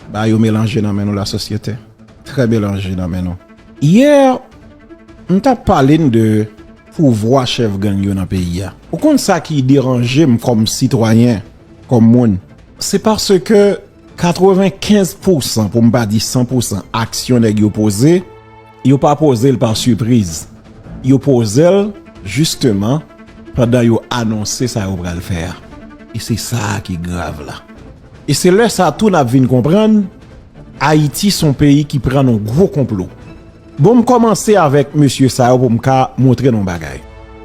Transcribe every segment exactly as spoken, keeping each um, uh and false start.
Bagay yo melanje nan men nou, lasosyete. Trè melanje nan men nou. Yè, m t ap pale n de pouvwa chèf gang yo nan peyi a. Ou konn sa ki deranje m kòm sitwayen, kòm moun? Se paske katrevenkenz pousan, pou m pa di san pousan, aksyon nèg yo poze, yo pa poze l pa sipriz. Yo poze l, jisteman, pandan yo anonse sa yo pral fè a. E se sa a ki grav la. E se lè sa a tou n ap vin konprann, Ayiti se yon peyi ki pran nan gwo konplo. Bon, m kòmanse avèk mesye sa yo pou m ka montre n yon bagay.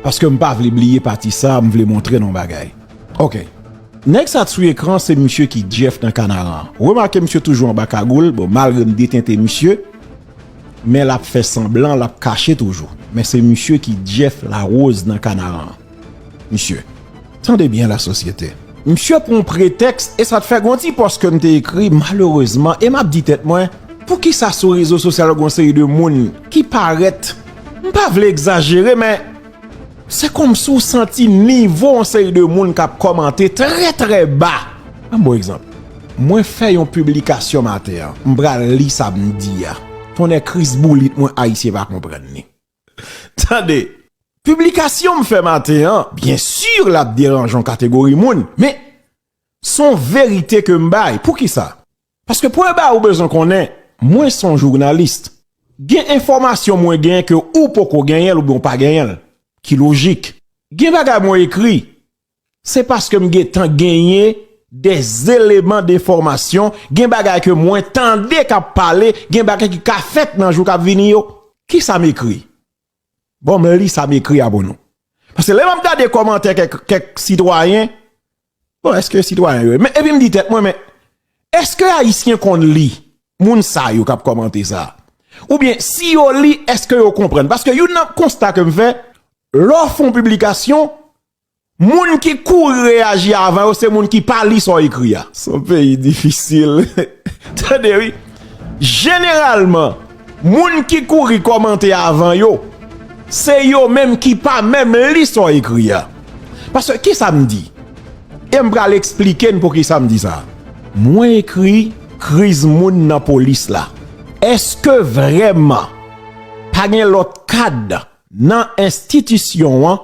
Paske m pa vle bliye pati sa a, m vle montre n yon bagay. Ok. Nèg sa t sou ekran, se misye ki Jeff nan Kanaran. Remake misye toujou anba kagoul, bon, malgre m detente misye, men l ap fè sanblan, l ap kache toujou. Men se misye ki Jeff Larose nan Kanaran. Misye. Tande byen, lasosyete. Misye pran yon pretèks, e sa t fè gon ti pòs ke m te ekri, malerezman, e m ap di tèt mwen, poukisa sou rezo sosyal yo gon seri de moun ki parèt, m pa vle egzajere, men se kòmsi w santi nivo yon seri de moun k ap kòmante trè, trè ba. Ban m bon egzanp. Mwen fè yon piblikasyon maten an, m pral li sa m di a. Tonnè kris boulit mwen, Ayisyen pa konprann li. Tande, piblikasyon m fè maten an, byen si l ap deranje yon kategori moun, men se yon verite ke m bay. Poukisa? Paske premye bagay ou bezwen konnen, mwen se yon jounalis. Gen enfòmasyon mwen genyen ke ou poko genyen l oubyen w pa genyen l, ki lojik. Gen bagay mwen ekri, se paske m gentan genyen des éléments d'information, gen bagay ke mwen tande k ap pale, gen bagay ki ka fèt nan jou k ap vini yo. Kisa m ekri? Bon, m li sa m ekri a pou nou. Paske lè m ap gade kòmantè kèk, kèk sitwayen, bon, èske sitwayen yo ye? Men, epi m di tèt mwen, men, èske Ayisyen konn li moun sa yo k ap kòmante sa a? Oubyen, si yo li, èske yo konprann? Paske youn nan konsta ke m fè, lè w fè yon piblikasyon, moun ki kouri reyaji avan yo, se moun ki pa li sa w ekri a. Se yon peyi difisil. Tande, wi. Jeneralman, moun ki kouri kòmante avan yo, se yo menm ki pa menm li sa w ekri a. Paske, kisa m di? E m pral eksplike n poukisa m di sa. Mwen ekri kriz moun nan polis la. Èske vrèman pa gen lòt kad nan enstitisyon an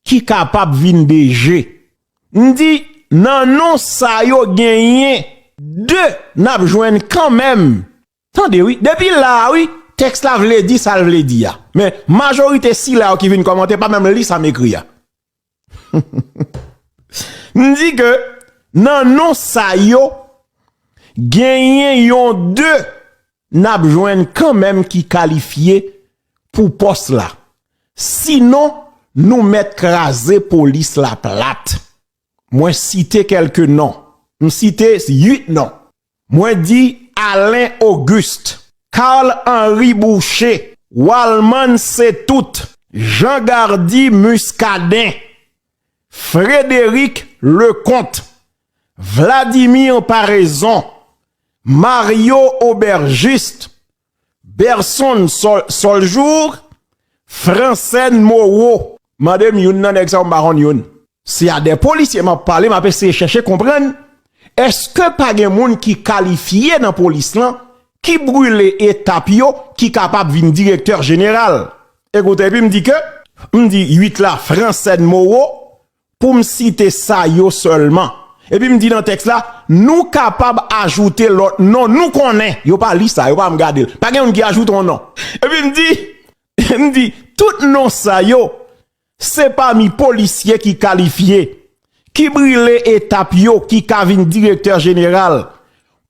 ki kapab vin D G? M di, nan non sa yo genyen de n ap jwenn kanmenm. Tande wi, depi la a wi, tèks la vle di sa l vle di a. Men majorite sila yo ki vin kòmante pa menm li sa m ekri a. M di ke nan non sa yo, genyen yon de n ap jwenn kanmenm ki kalifye pou pòs la. Sinon, nou mèt kraze polis la plat. Mwen site kèlke non. M site uit non. Mwen di Alain Auguste, Carl Henry Boucher, Walman Setout, Jean Gardy Muscadin, Frédéric Lecomte, Vladimir Paraison, Mario Aubergiste, Berson Sol, Soljour, Francène Moreau. Mande m youn nan nèg sa yo, m pa konn youn. Se a de polisye m ap pale, m ap eseye chèche konprann. Èske pa gen moun ki kalifye nan polis lan, ki brile etap yo, ki kapab vin direktè jeneral? Ekoute, epi m di ke, m di uit la, Francène Moreau, pou m site sa yo sèlman. Epi m di nan tèks la, nou kapab ajoute lòt non, nou konnen. Yo pa li sa, yo pa m gade l. Pa gen moun ki ajoute yon non. Epi m di, m di, tout non sa yo, se pami polisye ki kalifye, ki brile etap yo, ki ka vin direktè jeneral.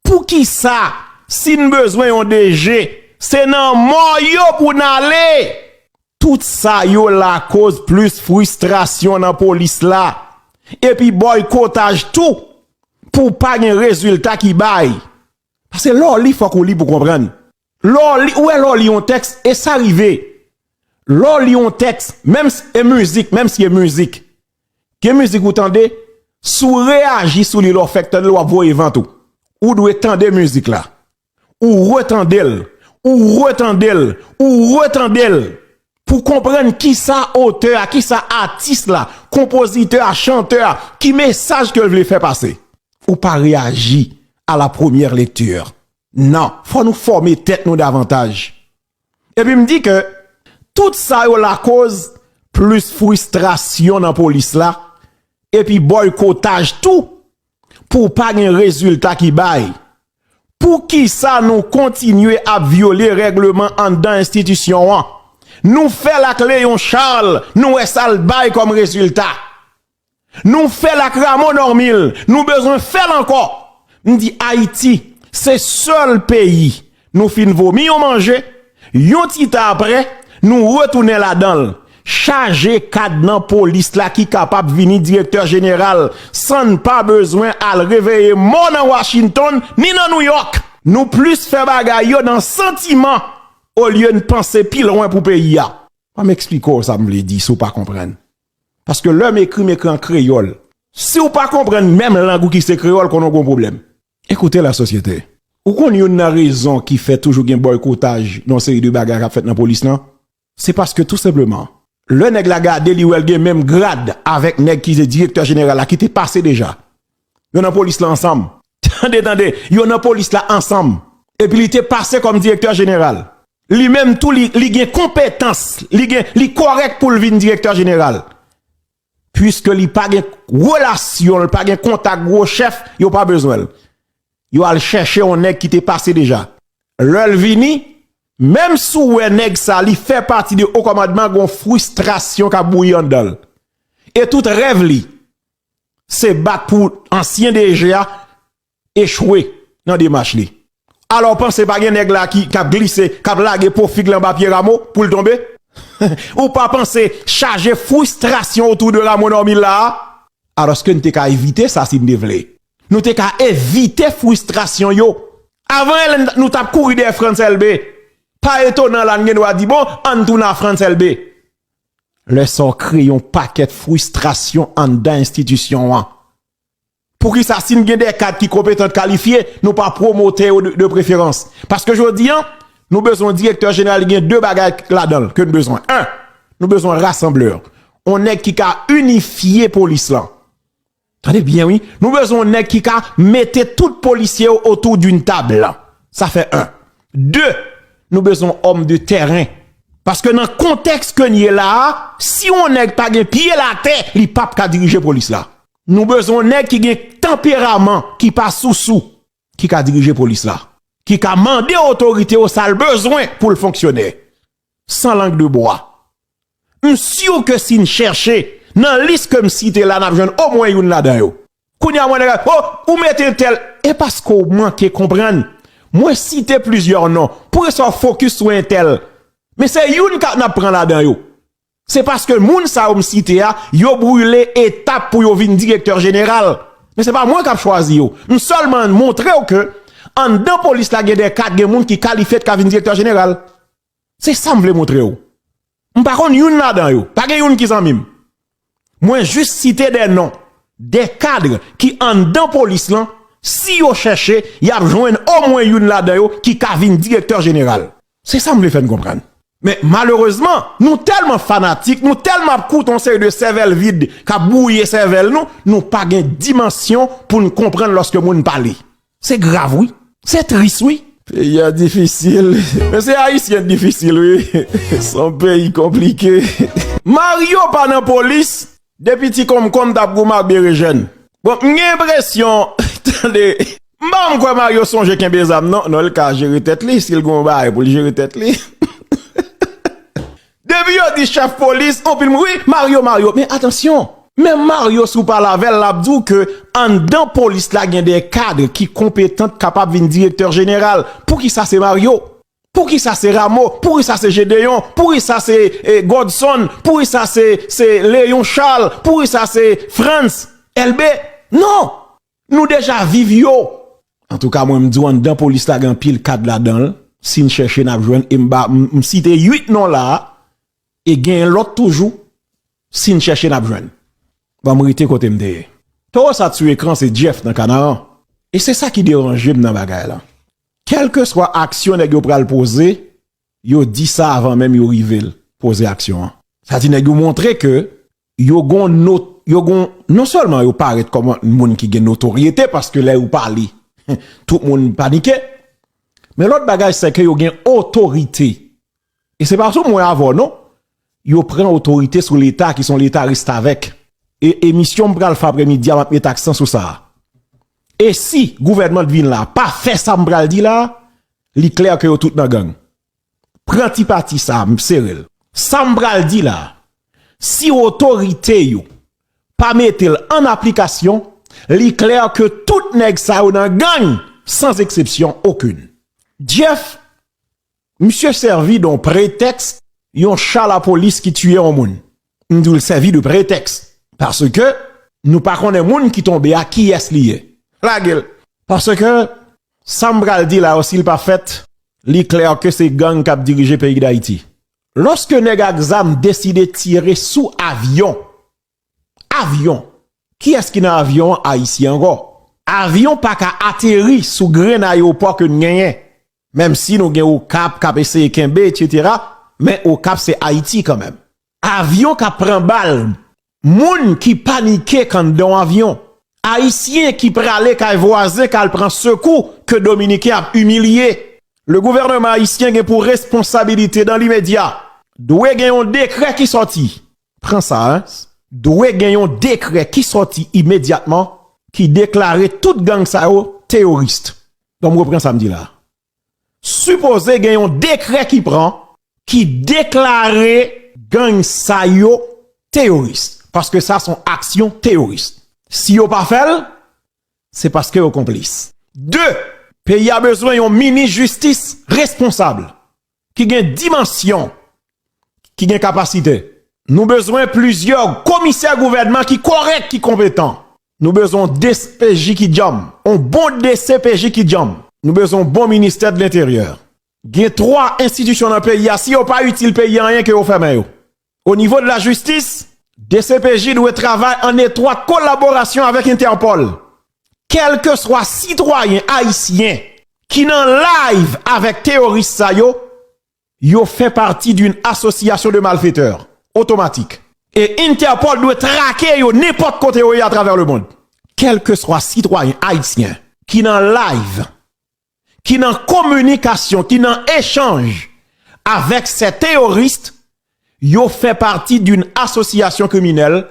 Poukisa, si n bezwen yon D G, se nan mò yo pou n ale? Tout sa yo lakoz plis fristrasyon nan polis la, epi bòykotaj tou, pou pa gen rezilta ki bay. Paske lè w li, fòk ou li pou konprann. Lè w li, ou wè lè w li yon tèks, e sa rive. Lè w li yon tèks, menm si e mizik, menm si e mizik. Gen mizik ou tande, si w reyaji sou li lè w fèk tande l, w ap voye vant ou. Ou dwe tande mizik la. Ou retande l, ou retande l, ou retande l. Pou konprann kisa otè a, kisa atis la, konpozitè a, chantè a, ki mesaj ke l vle fè pase. Ou pa reyaji à la première lecture. Non, fò nou fòme tèt nou davantaj. Epi m di ke tout sa yo lakoz plis fristrasyon nan polis la, epi bòykotaj tou, pou pa gen rezilta ki bay. Poukisa nou kontinye ap vyole règleman anndan enstitisyon an? Nou fè l ak Léon Charles, nou wè sa l bay kòm rezilta. Nou fè l ak Rameau Normil, nou bezwen fè l ankò. M di Ayiti, se sèl peyi nou fin vomi yon manje, yon ti tan apre, nou retounen ladan l. Chaje kad nan polis la ki kapab vini direktè jeneral san n pa bezwen al reveye mò nan Washington ni nan New York. Nou plis fè bagay yo nan santiman olye n panse pi lwen pou peyi a. Ban m eksplike w sa m vle di si w pa konprann. Paske lè m ekri, m ekri an kreyòl. Si w pa konprann menm lang ou ki se kreyòl, konnen w gen yon pwoblèm. Ekoute la sosyete. Ou konn youn nan rezon ki fè toujou gen bòykotaj nan yon seri de bagay k ap fèt nan polis lan? Se paske tou senpleman, lè nèg la gade, li wè l gen menm grad avèk nèg ki se direktè jeneral la, ki te pase deja. Yo nan polis la ansanm. Tande, tande, yo nan polis la ansanm. Epi li te pase kòm direktè jeneral. Li menm tou, li, li gen konpetans, li gen, li kòrèk pou l vin direktè jeneral. Piske li pa gen relasyon, li pa gen kontak gwo chèf, yo pa bezwen l. Yo al chèche yon nèg ki te pase deja. Lè l vini, menm si w wè nèg sa, li fè pati de o kòmandman, gon fristrasyon k ap bouyi anndan l. E tout rèv li, se bat pou ansyen D G a echwe nan demach li. Alò, w panse pa gen nèg la ki, k ap glise, k ap lage po fig la anba pye Rameau pou l tonbe? Ou pa panse chaje fristrasyon otou de Rameau Normil la a? Alòske n te ka evite sa si n te vle. Nou te ka evite fristrasyon yo. Avan yè, nou t ap kouri dèyè Frantz Elbé. Pa etonan la n gen dwa di, bon, ann tounen a Frantz Elbé. Lè sa w kreye yon pakèt fristrasyon anndan enstitisyon an. Poukisa si n gen de kad ki konpetan, kalifye, nou pa pwomote yo de, de preferans? Paske jodi a, nou bezwen yon direktè jeneral, gen de bagay ladan l ke n bezwen. En, nou bezwen yon rasanblè. Yon nèg ki ka inifye polis lan. Tande byen, wi. Nou bezwen yon nèg ki ka mete tout polisye yo otou d'une table. Sa fè en. De, nou bezwen yon òm de tèren. Paske nan kontèks ke n ye la a, si yon nèg pa gen pye l atè, li p ap ka dirije polis la. Nou bezwen yon nèg ki gen tanperaman, ki pa sousou, ki ka dirije polis la, ki ka mande otorite yo sa l bezwen pou l fonksyone. San lang de bwa. M si ke si n chèche nan lis ke m site la, n ap jwenn omwen youn ladan yo. Kounye a, mwen, nèg la, oh, ou mete entèl. E paske w manke konprann. Mwen site plizyè non. Poukisa w fokis sou entèl? Men se youn k ap, n ap pran ladan yo. Se paske moun sa yo m site a, yo brile etap pou yo vin direktè jeneral. Men se pa mwen k ap chwazi yo. M sèlman montre w ke anndan polis la gen de kad, gen moun ki kalifye k ka vin direktè jeneral. Se sa m vle montre w. M pa konn youn ladan yo. Pa gen youn ki zanmi m. Mwen jis site de non, de kad ki anndan polis lan, si yo chèche, y ap jwenn omwen youn ladan yo ki ka vin direktè jeneral. Se sa m vle fè n konprann. Men malerezman, nou tèlman fanatik, nou tèlman ap koute yon seri de sèvèl vid k ap bwouye sèvèl nou, nou pa gen dimansyon pou n konprann lòske moun pale. Se grav, wi. Se tris, wi. Peyi a difisil. Men se Ayisyen k difisil, wi. Se yon peyi konplike. Mario pa nan polis, depi ti konmkonm t ap goumen ak berejèn. Bon, m gen enpresyon, tande, m pa janm kwè Mario sonje kenbe zam, non. Non, li ka jere tèt li, si l gen yon bagay pou l jere tèt li. Depi yo di chèf polis, anpil moun, wi, Mario, Mario. Men atansyon, menm Mario, si w pale avè l, l ap di w ke anndan polis la gen de kad ki konpetan, kapab vin direktè jeneral. Poukisa se Mario? Poukisa se Rameau? Poukisa se Gédéon? Poukisa se, eh, Godson? Poukisa se, se Léon Charles? Poukisa se Frantz Elbé? Non! Nou deja viv yo. Antouka, mwen, m di w, anndan polis la gen anpil kad ladan l. Si n chèche, n ap jwenn. E m ba, m, m site uit non la a. E gen lòt toujou. Si n chèche, n ap jwenn. Ban m rete kote m te ye. Towo sa t sou ekran, se Jeff nan Kanaran. E se sa ki deranje m nan bagay la. Kèlkeswa aksyon nèg yo pral poze, yo di sa avan menm yo rive l, poze aksyon an. Sa di nèg yo montre ke yo gon not, yo gon, non sèlman yo parèt kòm moun ki gen notoryete, paske lè yo pale, Tout moun panike. Men lòt bagay, se ke yo gen otorite. E se pa sou mwen avè w, non. Yo pran otorite sou Leta ki se yon Leta restavèk. E emisyon m pral fè aprèmidi a, m ap met aksan sou sa a. E si gouvènman k vin la pa fè sa m pral di la, li klè ke yo tout nan gang. Pran ti pati sa a, m sere l. Sa m pral di la, si otorite yo pa mete l an aplikasyon, li klè ke tout nèg sa yo nan gang, sans exception aucune. Jeff, misye sèvi de yon pretèks, yon cha lapolis ki tiye yon moun. M di w l sèvi de pretèks. Paske nou pa konnen moun ki tonbe a kiyès li ye. Lage l. Paske sa m pral di la yo, si l pa fèt, li klè ke se gang k ap dirije peyi Dayiti. Lòske nèg ak zam deside tire sou avyon, avyon, kiyès ki nan avyon an? Ayisyen ankò. Avyon pa ka ateri sou grenn ayewopò ke n genyen. Menm si nou gen Okap k ap eseye kenbe, etsetera, men Okap se Ayiti kanmenm. Avyon k ap pran bal, moun ki panike k anndan yon avyon, Ayisyen ki prale kay vwazen k al pran sekou ke Dominiken ap imilye. Le gouvènman ayisyen gen pou responsabilite dan limedya. Dwe gen yon dekrè ki sòti. Pran sa, en. Dwe gen yon dekrè ki sòti imedyatman ki deklare tout gang sa yo teyoris. Donk, m repran sa m di la. Sipoze gen yon dekrè ki pran ki deklare gang sa yo teyoris. Paske sa se yon aksyon teyoris. Si yo pa fè l, se paske yo konplis. De, peyi a bezwen yon minis jistis responsab, ki gen dimansyon, ki gen kapasite. Nou bezwen plizyè komisè gouvènman ki kòrèk, ki konpetan. Nou bezwen yon D C P J ki djanm, yon bon D C P J ki djanm. Nou bezwen yon bon ministè de lenteryè. Gen twa enstitisyon nan peyi a, si yo pa itil peyi a anyen, ke yo fèmen yo. O nivo de lajistis, D C P J dwe travay an etwat kolaborasyon avèk Entèpòl. Kèlkeswa sitwayen ayisyen ki nan live avèk teyoris sa yo, yo fè pati d'une association de malfaiteurs, otomatik. E Entèpòl dwe trake yo nenpòt kote yo ye atravè lemond. Kèlkeswa sitwayen ayisyen ki nan live, ki nan kominikasyon, ki nan echanj avèk sè teyoris, yo fè pati d'une association criminelle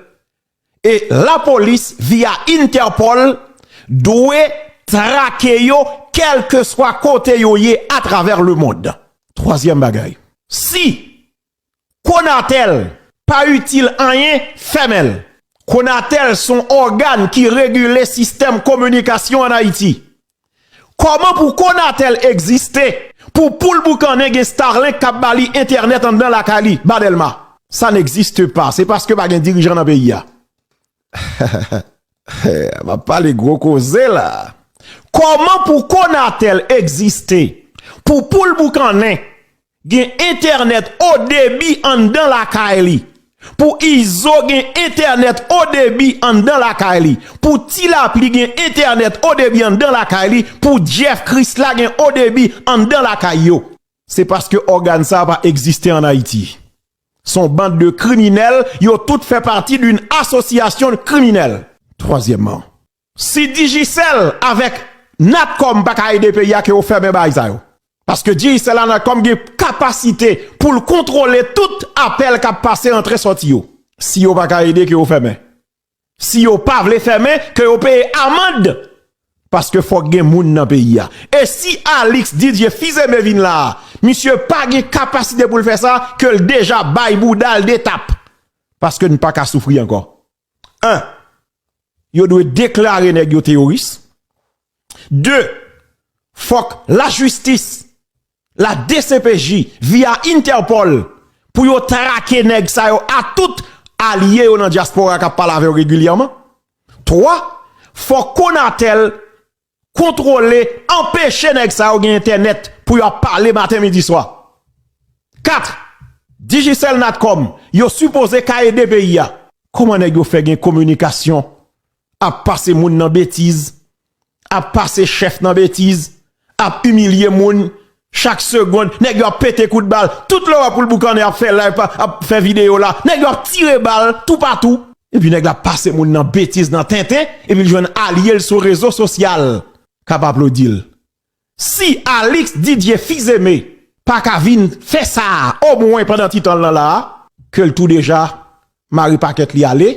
e lapolis, via Interpol, dwe trake yo kèlkeswa kote yo ye atravè lemond. Twazyèm bagay, si Konatel pa itil anyen, fèmen l. Konatel se yon ògàn ki regile sistèm kominikasyon ann Ayiti. Kòman pou Konatel egziste, pou poul boukannen gen Starlink k ap ba li entènèt anndan lakay li, ba Dèlma? Ça n'existe pas. Se paske pa gen dirijan nan peyi a. M ap pale gwo koze la. Kòman pou Konatel egziste, pou poul boukannen gen entènèt o debi anndan lakay li, pou Izo gen entènèt o debi anndan lakay li, pou Ti Lapli gen entènèt o debi anndan lakay li, pou Jeff Krisla gen o debi anndan lakay yo? Se paske ògàn sa a pa egziste ann Ayiti. Se yon band de kriminèl, yo tout fè pati d'une association criminelle. Twazyèmman, si Digicel avèk Natcom pa ka ede peyi a, ke yo fèmen bagay sa yo. Paske Digicel ak Natcom gen kapasite pou l kontwole tout apèl k ap pase, antre, sòti yo. Si yo pa ka ede, ke yo fèmen. Si yo pa vle fèmen, ke yo peye amann. Paske fòk gen moun nan peyi a. E si Alix Didier Fils-Aimé vin la a, misye pa gen kapasite pou l fè sa, ke l deja bay bouda l de tap. Paske n pa ka soufri ankò. En, yo dwe deklare nèg yo teyoris. De, fòk lajistis, la D C P J, via Interpol, pou yo trake nèg sa yo ak tout alye yo nan dyaspora k ap pale avè yo regilyèman. Twa, fòk Konatel kontwole, anpeche nèg sa yo gen entènèt pou yo ap pale maten, midi, swa. Kat, Digicel, Natcom, yo sipoze ka ede peyi a. Kòman nèg yo fè gen kominikasyon, ap pase moun nan betiz, ap pase chèf nan betiz, ap imilye moun, chak segonn, nèg yo ap pete kout bal, tout lè w ap poul boukannen ap fè live, ap fè videyo la, nèg yo ap tire bal toupatou, epi nèg la ap pase moun nan betiz, nan tenten, epi l jwenn alye l sou rezo sosyal. k ap aplodi l. Si Alix Didier Fils-Aimé pa ka vin fè sa a, omwen pandan ti tan l lan la a, ke l tou deja mare pakèt li ale.